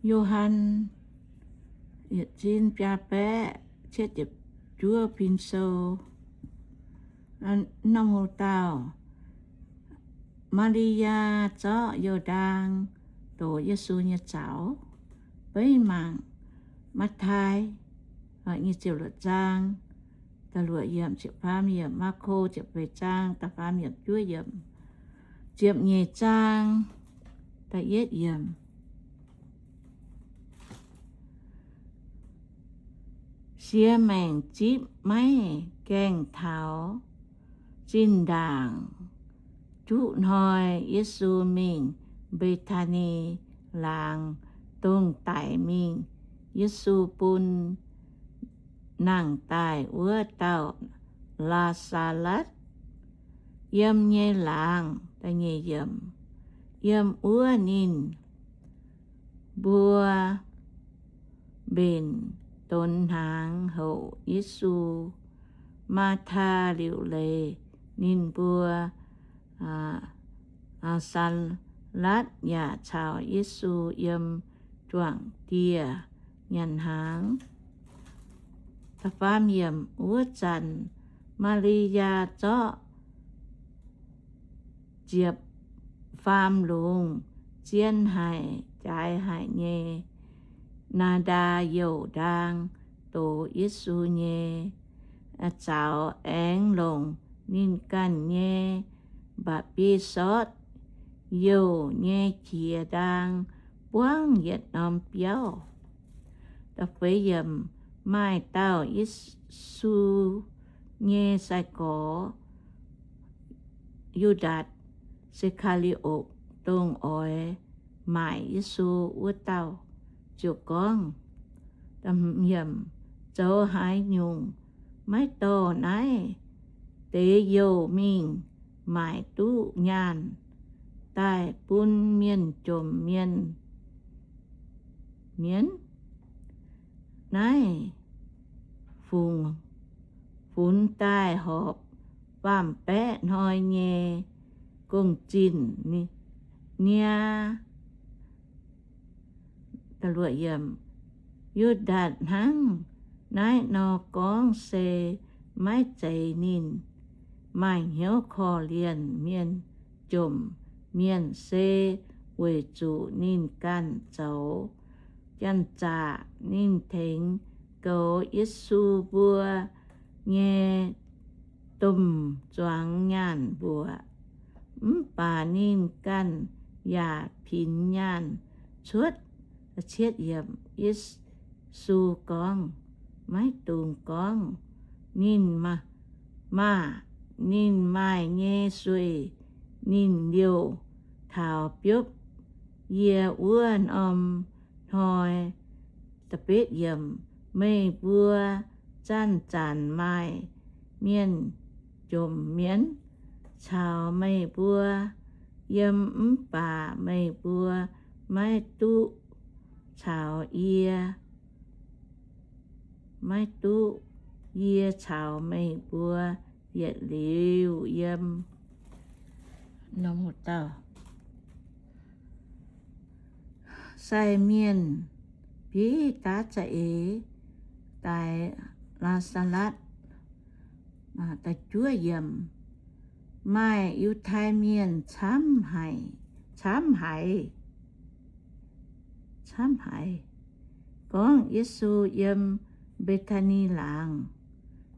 Yo^han yietc cin biaa baeqv cietv ziepc juov pin sou. Norm hoc dauh, Maa^li^yaa zorqv youh ndaang doqc Yesu nyei zaux. Beiv mangc Matv^tai nyic ziepc luoqc zaang da'luoqc yiemc, ziepc faam yiemc, Maako ziepc feix zaang da'faam yiemc juov yiemc, ziepc nyeic zaang da'yietv yiemc. Siex maengc zipv maiv gaengh taux. Zinh ndaangc juqv hnoi Yesu mingh Mbe^taa^ni laangz, dongh daic mingh Yesu bun nangh daaih wuov dauh Laa^saa^latv yiem nyei laangz. Yiem wuov ninh mbuo mbenc donx hnaangx houc Yesu. Maa^taa liuc leiz ninh mbuo, Laa^saa^latv yaac caux Yesu yiem juangc dieh nyanc hnaangx. Wuov zanc Maa^li^yaa zorqv ziepc faam lungz zien haic, jaaix haic nyei, naanx ndaa youh ndaang dox Yesu nyei zaux, aengx longc ninh ganh nyei mba'biei sortv youh nyei qiex ndaang buangv yietc norm biauv. Maaih dauh Yesu nyei sai-gorx, Yu^ndaatc Se^kaa^li^otc, dongh oix maaic Yesu wuov dauh, ziouc gorngv, Zoux haaix nyungc maiv dorh naaiv deix youh mingh maaic duqv nyaanh daaih bun mienh jomc mienh mienv? Naaiv fungc funx daaih horpc faam-baeqv hnoi nyei gong-zinh niaa. Yu^ndaatc hnangv naaiv nor gorngv se maiv zeiz ninh maaih hnyouv korv-lienh mienh jomc mienh, se weic zuqc ninh ganh zoux janx-zaqc. Ninh tengx goux Yesu mbuo nyei domh zuangx nyaanh mbuoqc, mv baac ninh ganh yaac pinx nyaanh cuotv. Yesu gorngv, maiv dungx gorngv, Ninh maah! Ninh maaih nyei sueih ninh liouh taux biopv yie wuov norm hnoi. Meih mbuo zanc zanc maaih mienh jomc mienh caux meih mbuo yiem, mv baac meih mbuo maiv duqv caux yie, maiv duqv yie caux meih mbuo yietc liuz yiem. Sai mienh bieiv daav za'eix daix Laa^saa^latv. Maaih Yiutai Mienh camv haic, camv haic, gorngv Yesu yiem Mbe^taa^ni Laangz,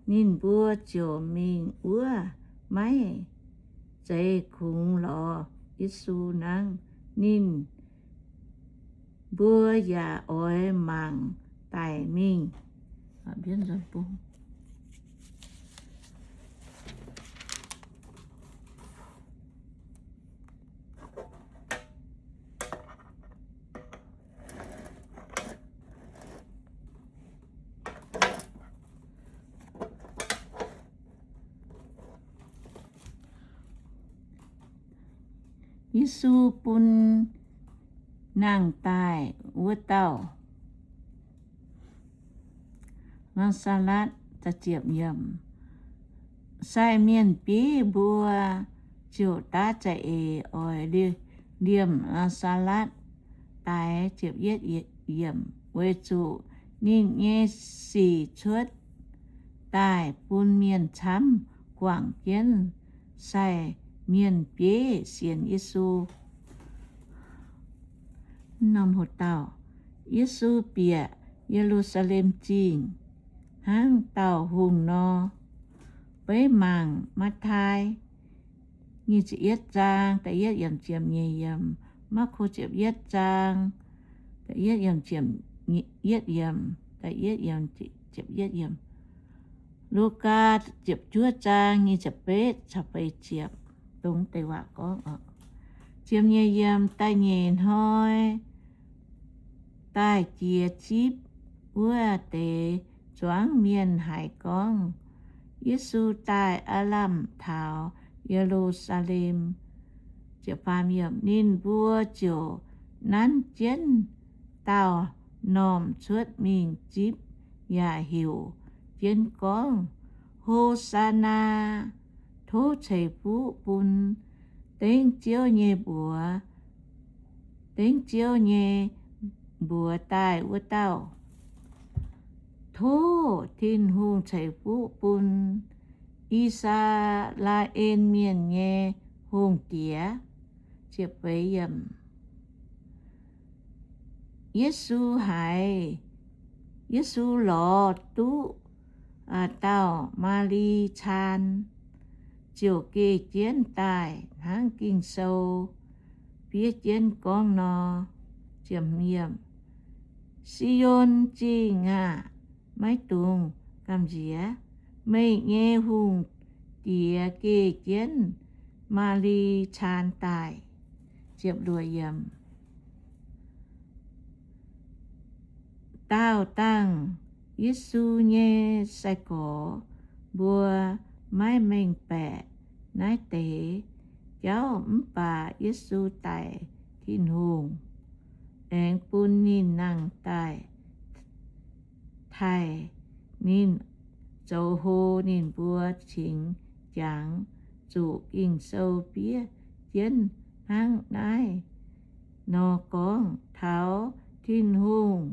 ninh mbuo ziouc mingh wuov. Maiv zeiz kungx lorz Yesu hnangv, ninh mbuo yaac oix mangc daic mingh. Yesu bun nangh daaih wuov dauh Laa^saa^latv. Sai mienh bieiv mbuo ziouc daav za'eix oix liemh Laa^saa^latv. daix. Weic zuqc ninh nyei sic cuotv daaih bun mienh camv guangc jienv sai mienh bieiv sienx Yesu. Yesu bieqc Ye^lu^saa^lem Zingh hnangv dauh hungh nor. Beiv mangc Matv^tai nyic ziepc yietv zaang da'yietv yiemc ziepc nyeic yiemc, Maako ziepc yietv zaang da'yietv yiemc ziepc yietv yiemc, da'yietv yiemc ziepc yietv yiemc, Lugaa ziepc juov zaang nyic ziepc betv caux feix ziepc, dongh deix waac gorngv oc. Ziepc nyeic yiemc, da'nyeic hnoi daaih jiex zipv wuov deix zuangx mienh haiz gorngv, Yesu daaih aav lamh taux Ye^lu^saa^lem. Ninh mbuo ziouc nanv jienv dauh normh cuotv mingh zipv yaac heuc jienv gorngv, Ho^saa^naa! Tov ceix fuqv bun dengv Ziouv nyei mbuox, dengv Ziouv nyei mbuox daaih wuov dauh. Tov Tin-Hungh ceix fuqv bun I^saa^laa^en Mienh nyei Hungh Diex. Yesu haiz, Yesu lorz duqv dauh Maa^li Caan, ziouc geh jienv daaih hnangv Ging-Sou fiev jienv gorngv nor. Si^on Zingh aah! Maiv dungx gamh nziex. Meih nyei Hungh Diex geh jienv Maa^li Caan daaih. Daauh dangh Yesu nyei sai-gorx mbuo maiv mengh baeqc naaiv deix jauv, mv baac Yesu daic Tin-Hungh aengx bun ninh nangh daaih taaih ninh zoux hlo ninh mbuo cingx jangx zuqc Ging-Sou fiev jienv hnangv naaiv nor gorngv. Taux Tin-Hungh,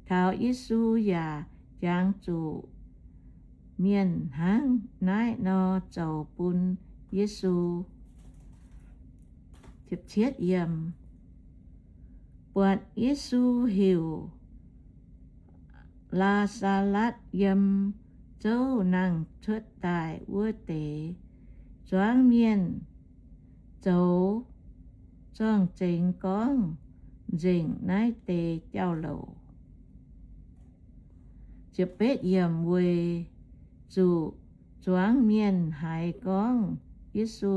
taux Yesu yaac jangx zuqc mienh hnangv naaiv nor zoux bun Yesu. Buatc Yesu heuc Laa^saa^latv yiem zouv nangh cuotv daaih wuov deix, zuangx mienh zoux zorng-zengx gorngv nzengc naaiv deix jauv-louc. Weic zuqc zuangx mienh haiz gorngv Yesu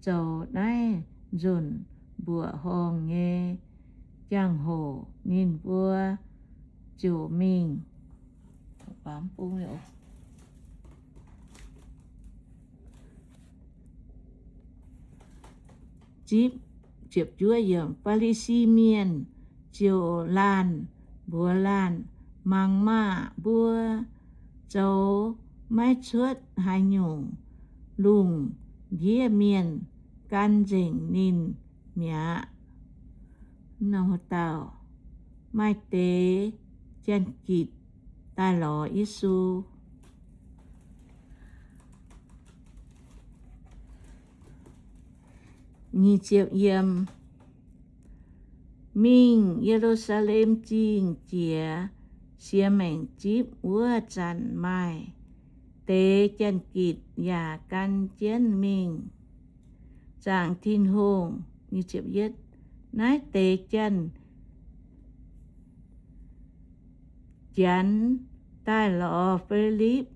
zoux naaiv nzunc mbuoqc horngh nyei jangx-hoc, ninh mbuo ziouc mingh Faa^li^si Mienh ziouc laanh mbuox laanh, Mangc maah! Mbuo zoux maiv cuotv haaix nyungc lungh ndiev mienh gan nzengc ninh mi'aqv. Maaih deix janx-gitc daaih lorz Yesu. Mingh Ye^lu^saa^lem Zingh jiex siex maengc zipv wuov zanc, maaih deix janx-gitc yaac gan jienv mingh zaangc Tin-Hungh. Naaiv deix janx-janx daaih lorz Filipv,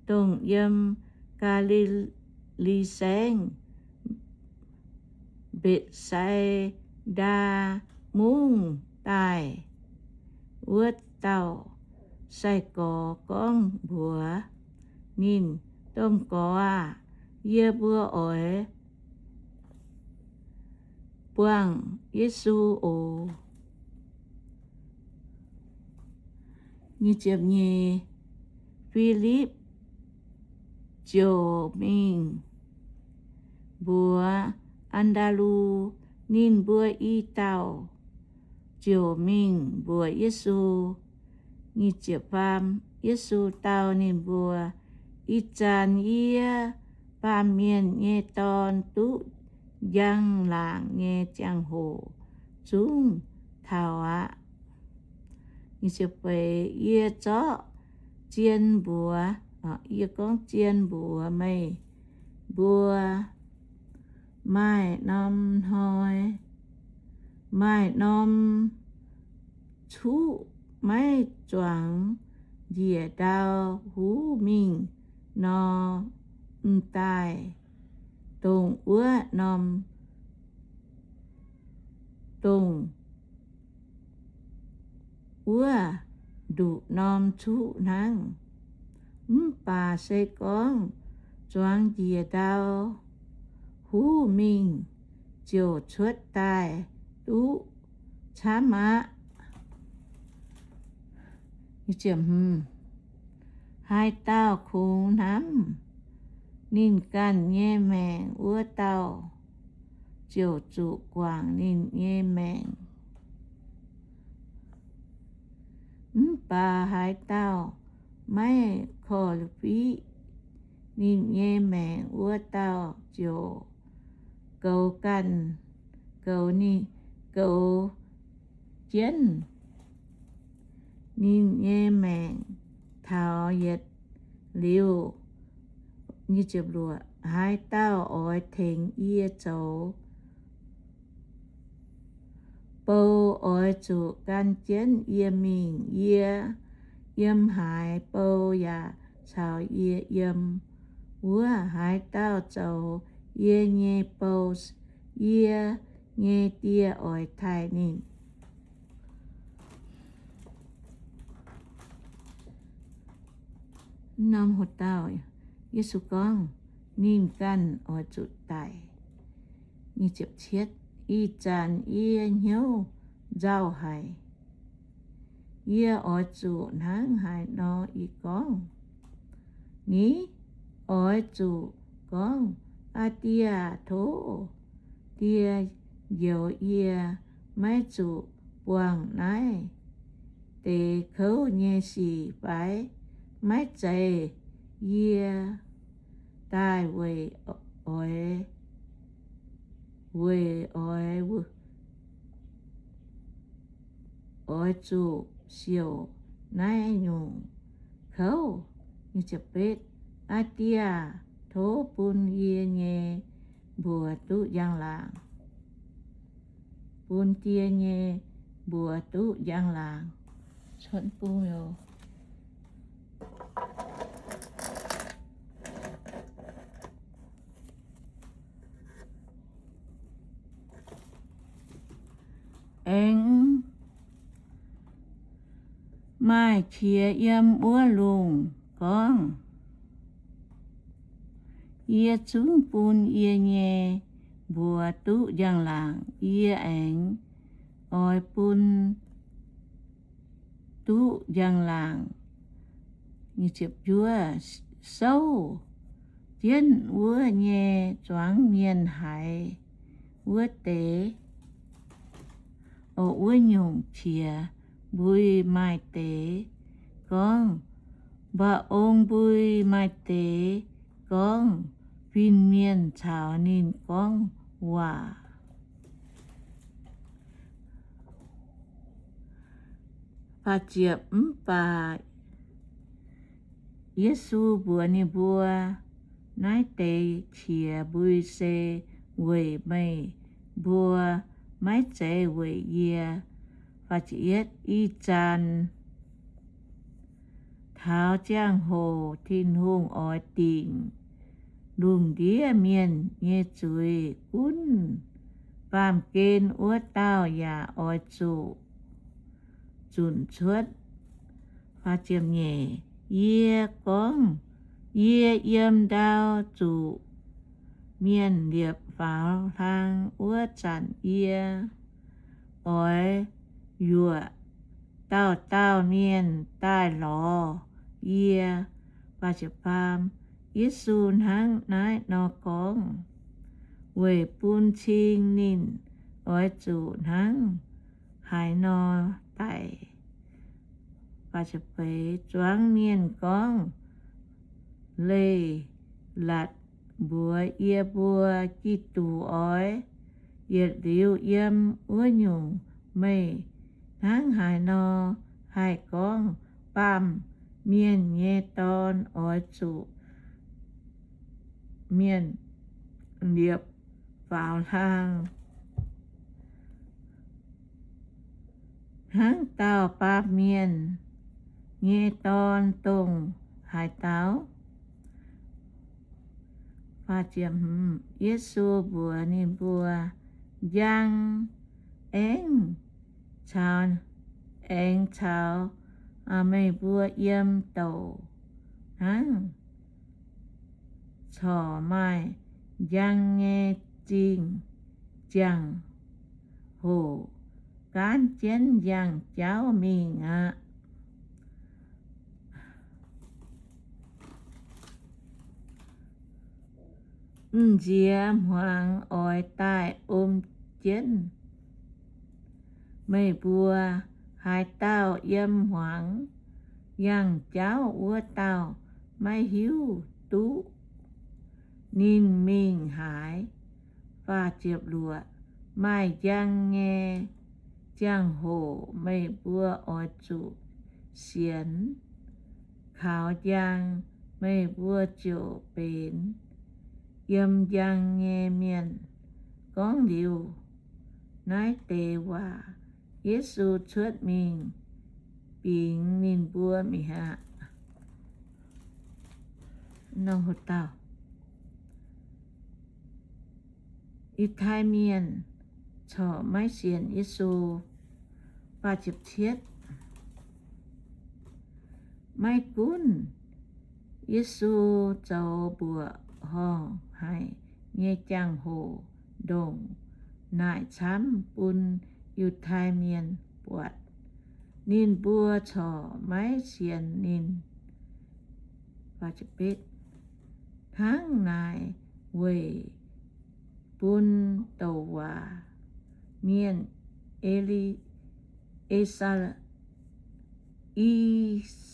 dongh yiem Gaa^li^li Saengv, Mbetc^sai^ndaa Mungv daaih wuov dauh sai-gorx, gorngv mbuox ninh, Domh Gorx aah! Yie mbuo oix buangh Yesu oc. Filipv ziouc mingh mbuox An^ndaa^lu ninh mbuo i dauh ziouc mingh mbuox Yesu. Yesu dau ninh mbuo, Ih zanc yie, Baamh Mienh nyei Dorn, duqv njang-laangc nyei ziangh hoc zungv taux aqv. Yie zorqv zien mbuox, yie gorngv zien mbuox meih mbuo, maaih norm hnoi, maaih norm cuqv maiv zuangx njiec ndau huv mingh nor, m'daaih dongh wuov norm, dongh wuov nduqc norm cuqv hnangv. Mv baac se gorngv zuangx njiec ndau huv mingh ziouc cuotv daaih duqv camv aqv. Haaix dauh kungx hnamv ninh ganh nyei maengc, wuov dauh ziouc zuqc guangc ninh nyei maengc. Mv baac haaix dauh maiv korv-fiqv ninh nyei maengc, wuov dauh ziouc goux ganh, goux ninh, goux jienv ninh nyei maengc taux yietc liuz. Haaix dauh oix tengx yie zoux bou, oix zuqc gan jienv yie mingh. Yie yiem haaix, bou yaac caux yie yiem. Wuov haaix dauh zoux yie nyei bou, yie nyei Die oix taaih ninh. Norm hoc dauh, Yesu gorngv ninh ganh oix zuqc daic. Ih zanc yie hnyouv nzauh haic. Yie oix zuqc hnangv haaix nor ih gorngv? Ni, oix zuqc gorngv, Aa Die aah, tov Die njoux yie, maiv zuqc buangh naaiv deix kouv nyei sic fai? Maiv zeiz, yie daaih weic oix, weic oix, oix zuqc siouc naaiv nyungc kouv. Aa Die aah, tov bun yie nyei mbuox duqv njang-laangc. Bun Die nyei mbuox duqv njang-laangc. Aengx maaih qiex yiem wuov lungh gorngv, Yie zungv bun yie nyei mbuox duqv njang-laangc. Yie aengx oix bun duqv njang-laangc. Souv jienv wuov nyei zuangx mienh haiz wuov deix, o, wuov nyungc qiex mbui maaih deix gorngv, mba'ong mbui maaih deix gorngv fin-mienh caux ninh gorngv waac. Mv baac Yesu mbuox ninh mbuo, Naaiv deix qiex mbui se weic meih mbuo, maiv zeiz weic yie. Ih zanc taux ziangh hoc Tin-Hungh oix dingc lungh ndiev mienh nyei zuiz, gunv baamh gen wuov dauh yaac oix zuqc zunc cuotv. Yie gorngv, Yie yiem ndau zuqc mienh liepc faaux hlang wuov zanc, yie oix yuoqc dauh dauh mienh daaih lorz yie. Yesu hnangv naaiv nor gorngv weic bun cing ninh oix zuqc hnangv haaix nor daic. Zuangx mienh gorngv leiz-latc mbuox yie mbuo, Giduc oix yietc liuz yiem wuov nyungc. Meih hnangv haaix nor haih gorngv baamh mienh nyei Dorn oix zuqc mienh liepc faaux hlang, hnangv dauh baamh mienh nyei dorn dongh haaix dauh? Yesu mbuox ninh mbuo, Njang aengx caux, aengx caux meih mbuo yiem douc hnangv. Corc maaih njang nyei zingh ziangh hoc gaanv jienv njang-jauv mingh aqv. M'nziex hmuangx oix daaih om jienv meih mbuo. Haaix dauh yiem hmuangx yangh-jauv, wuov dauh maiv hiuv duqv ninh mingh haaix. Maaih njang nyei ziangh hoc meih mbuo oix zuqc sienx. Kaux njang, meih mbuo ziouc benx yiem njang nyei mienh. Gorngv liuz naaiv deix waac, Yesu cuotv mingh bingx ninh mbuo mi'aqv. Yiutai Mienh corc maiv sienx Yesu. Maiv gunv Yesu zoux mbuoqc horngh haic nyei jangx-hoc ndongc naaic camv bun Yiutai Mienh buatc, ninh mbuo corc maiv sienx ninh. Hnangv naaic weic bun douc waac mienh, E^li, E^saa, I^saa^yaa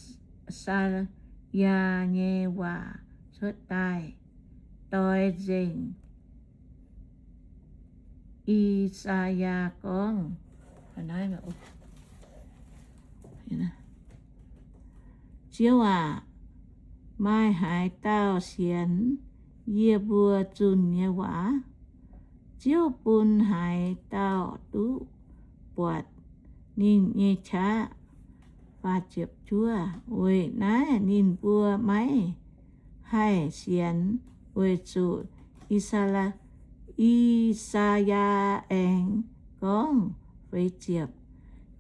nyei waac cuotv daaih. Doix nzengc I^saa^yaa gorngv, Ziouv aac, maaih haaix dauh sienx yie mbuo zunh nyei waac? Ziouv bun haaix dauh duqv buatc ninh nyei qaqv? Weic naaiv ninh mbuo maiv haih sienx, weic zuqc I^saa, I^saa^yaa aengx gorngv, feix ziepc,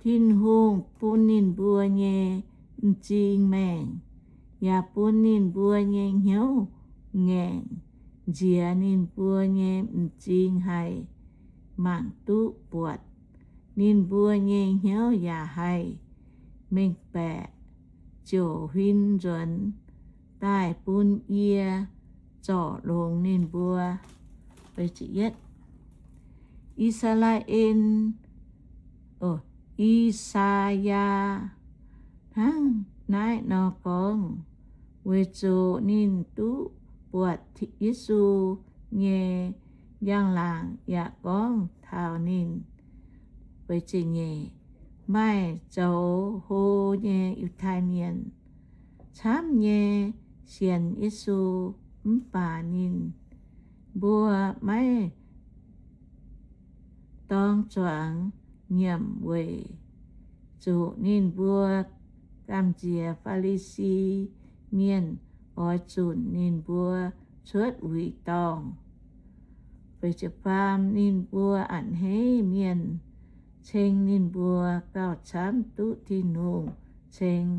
Tin-Hungh bun ninh mbuo nyei m'zing maengc yaac bun ninh mbuo nyei hnyouv ngaengc nziex ninh mbuo nyei m'zing haih mangc duqv buatc. Ninh mbuo nyei hnyouv yaac haih mengh baeqc, ziouc huin nzuonx daaih bun yie zorc longx ninh mbuo. I^saa^laa^en, I^saa^yaa hnangv naaiv nor gorngv, weic zuqc ninh duqv buatc Yesu nyei njang-laangc yaac gorngv taux ninh. Maaih zoux hlo nyei Yiutai Mienh camv nyei sienx Yesu, mv baac ninh mbuo maiv dorng zuangx nyiemc weic zuqc ninh mbuo gamh nziex Faa^li^si Mienh oix zunc ninh mbuo cuotv wuic dorngh. Faam, ninh mbuo a'hneiv mienh ceng ninh mbuo gauh camv duqv Tin-Hungh ceng.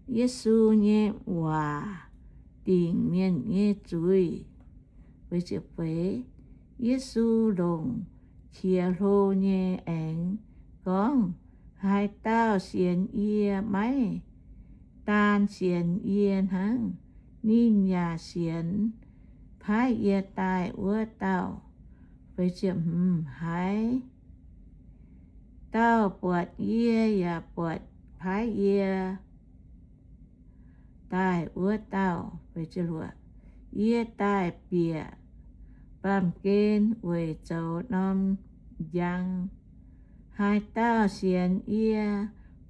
Yesu nyei waac dingc mienh nyei zuiz. Yesu longc qiex hlo nyei aengx gorngv, Haaix dauh sienx yie, maiv daan sienx yie hnangv, ninh yaac sienx paaiv yie daaih wuov dauh. Hmz, haaix dauh buatc yie yaac buatc paaiv yie daaih wuov dauh. Yie daaih bieqc baamh gen weic zoux norm njang. Haaix dauh sienx yie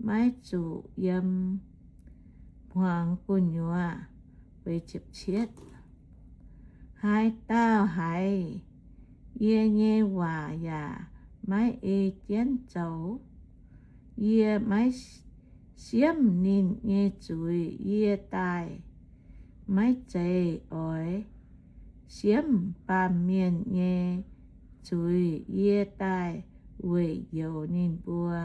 maiv zuqc yiem hmuangx gu'nyuoz. Haaix dauh haiz yie nyei waac yaac maiv ei jienv zoux, yie maiv siemv ninh nyei zuiz. Yie daaih maiv zeiz oix siemv baamh mienh nyei zuiz. Yie daaih weic njoux ninh mbuo.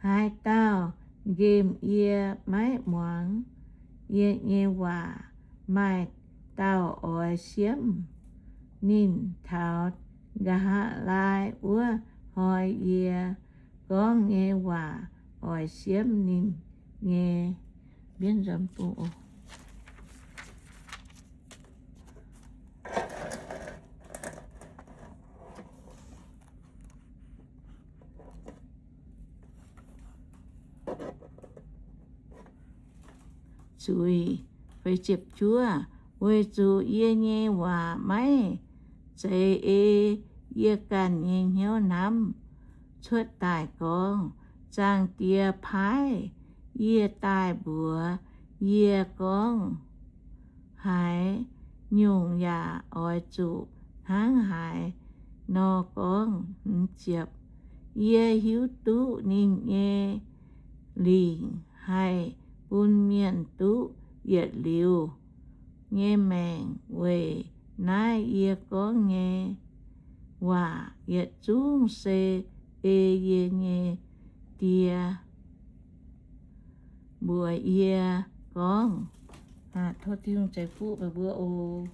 Haaix dauh nqemh yie maiv muangx yie nyei waac, maaih dauh oix siemv ninh taux nqa'haav laai wuov hnoi. Yie gorngv nyei waac oix siemv ninh nyei. Zuiz. Weic zuqc yie nyei waac maiv zeiz ei yie ganh nyei hnyouv hnamv cuotv daaih gorngv. Zaangc Diex paaiv yie daaih mbuox yie gorngv, haaix nyungc yaac oix zuqc hnangv haaix nor gorngv. Yie hiuv duqv ninh nyei lingc haih bun mienh duqv yietc liuz nyei maengc. Weic naaiv yie gorngv nyei waac yietc zungv se ei yie nyei Die mbuox yie gorngv. Tov Tin-Hungh ceix fuqv meih mbuo oc.